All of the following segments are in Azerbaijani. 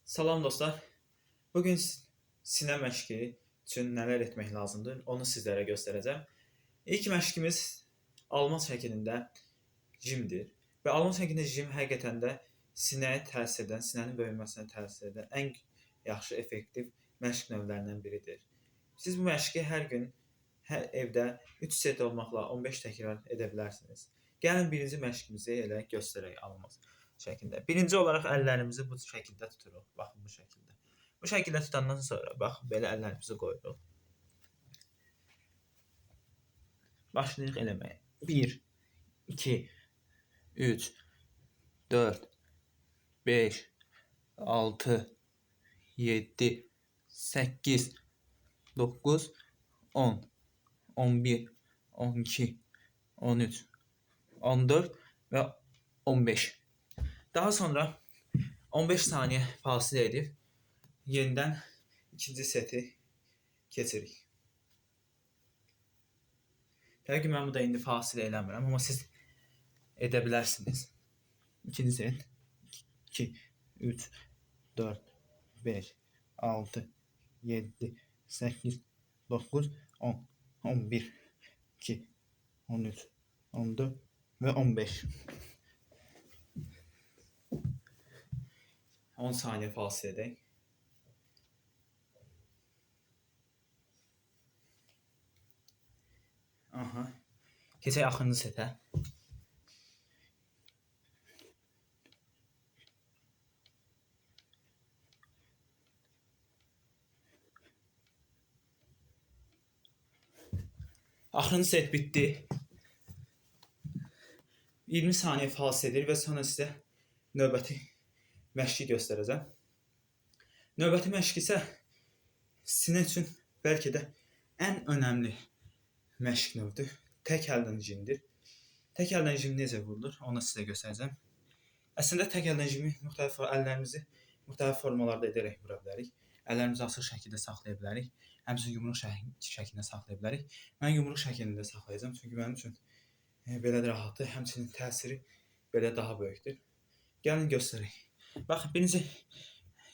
Salam dostlar. Bugün sinə məşqi üçün nələr etmək lazımdır, onu sizlərə göstərəcəm. İlk məşqimiz alma şəklində jimdir. Və alma şəklində jim həqiqətən də sinəyə təsir edən, sinənin böyünməsinə təsir edən ən yaxşı, effektiv məşq növlərindən biridir. Siz bu məşqi hər gün hər evdə 3 set olmaqla 15 təkrar edə bilərsiniz. Gəlin birinci məşqimizi elə göstərək alma şəklində. Birinci olaraq əllərimizi bu şəkildə tuturuq. Baxın bu şəkildə. Bu şəkildə tutandan sonra baxın belə əllərimizi qoyuruq. Başlayırıq eləməyə. 1, 2, 3, 4, 5, 6, 7, 8, 9, 10, 11, 12, 13, 14 və 15. Daha sonra 15 saniyə fasilə edib yenidən ikinci seti keçirik. Təbii ki, mən bu da indi fasilə eləmirəm, amma siz edə bilərsiniz. İkinci set. 2, 3, 4, 5, 6, 7, 8, 9, 10, 11, 2, 13, 14 və 15. 10 saniyə fasilə edək. Aha. Keçək axırıncı setə. Axırıncı set bitdi. 20 saniyə fasilə edir və sonra sizə növbəti məşqi göstərəcəm. Növbəti məşq isə sinə üçün bəlkə də ən önəmli məşq növüdür. Tək əldən jimdir. Tək əldən jim necə vurulur, onu sizə göstərəcəm. Əslində tək əldən jimi müxtəlif əllərimizi müxtəlif formalarda edərək vura bilərik. Əllərimizi açıq şəkildə saxlaya bilərik. Həmçinin yumruq şəklində saxlaya bilərik. Mən yumruq şəklində saxlayacağam, çünki mənim üçün belə də rahatdır. Həmçinin təsiri belə daha böyükdür. Gəlin göstərək. Baxın, birinci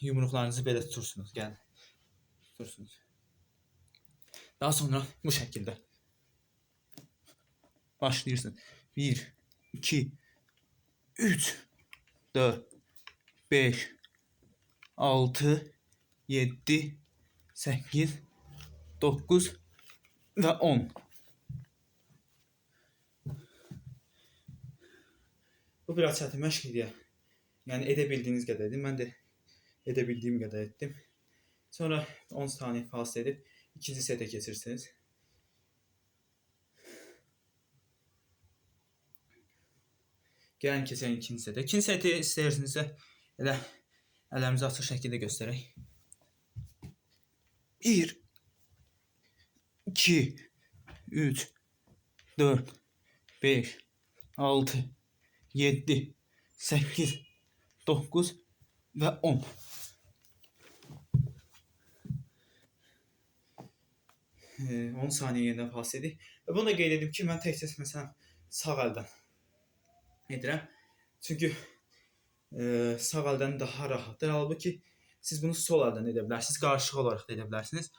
yumruqlarınızı belə tutursunuz. Gəlin, tutursunuz. Daha sonra bu şəkildə başlayırsınız. 1, 2, 3, 4, 5, 6, 7, 8, 9 və 10. Bu biraz çətin məşq idi. Yəni edə bildiyiniz qədər edin. Mən də edə bildiyim qədər etdim. Sonra 10 saniyə fasilə edib ikinci setə keçirsiniz. Gəlin keçək ikinci setə. İkinci seti istəyirsinizsə elə əllərimizi açıq şəkildə göstərək. 1, 2, 3, 4, 5, 6, 7, 8, 9 və 10. 10 saniyə yenidən fasilə edik. Və bunu da qeyd edim ki, mən təkcə məsələn sağ əldən edirəm. Çünki sağ əldən daha rahatdır. Halbuki siz bunu sol əldən edə bilərsiniz, qarışıq olaraq da edə bilərsiniz.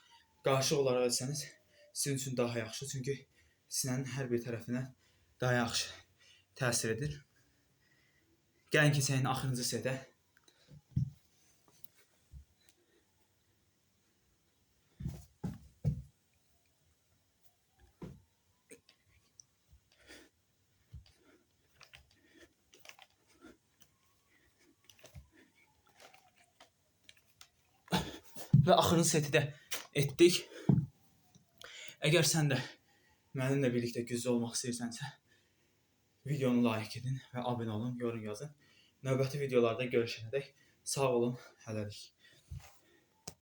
Qarışıq olaraq etsəniz sizin üçün daha yaxşı. Çünki sinənin hər bir tərəfinə daha yaxşı təsir edir. Gəlin keçək axırıncı setə. Və axırıncı seti də etdik. Əgər sən də mənimlə birlikdə güclü olmaq istəyirsənsə, videonu like edin və abunə olun, yorum yazın. Növbəti videolarda görüşənədək sağ olun, hələlik.